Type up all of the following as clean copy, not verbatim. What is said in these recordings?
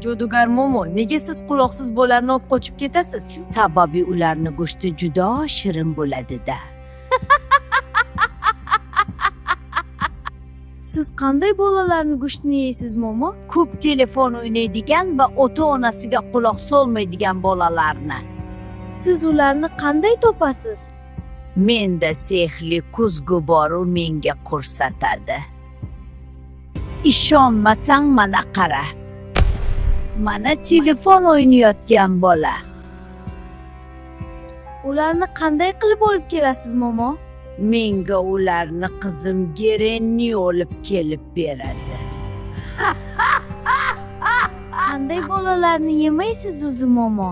Jodugar Momo, nega siz quloqsiz bolalarni olib qochib ketasiz? Sababi ularni go'shti juda shirin bo'ladi-da. Siz qanday bolalarni go'shtini yeysiz, Momo? Ko'p telefon o'ynaydigan va ota-onasiga quloq solmaydigan bolalarni. Siz ularni qanday topasiz? Menda sehrli kuzgu bor, u menga ko'rsatadi. Ishonmasang mana qara. Mana telefon o'ynayotgan bola. Ularni qanday qilib olib kelasiz, Momo? Menga ularni qizim Gerenni olib kelib beradi. Qanday bolalarni yemaysiz o'zi, Momo?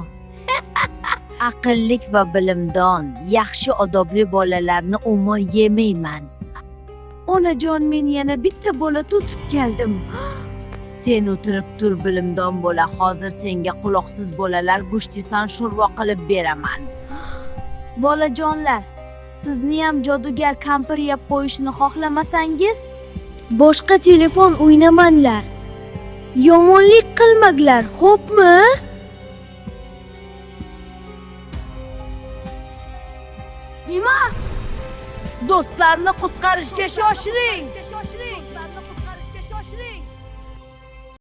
Aqllik va bilimdon, yaxshi odobli bolalarni umuman yemayman. Onajon, men yana bitta bola tutib keldim. Sen o'tirib tur, bilimdon bola, hozir senga quloqsiz bolalar go'shtisan sho'rva qilib beraman. Bolajonlar, sizni ham jodugar kampir yeb qo'yishini xohlamasangiz, boshqa telefon o'ynamanglar. Yomonlik qilmanglar, xo'pmi? Nima? Do'stlarni qutqarishga shoshiling.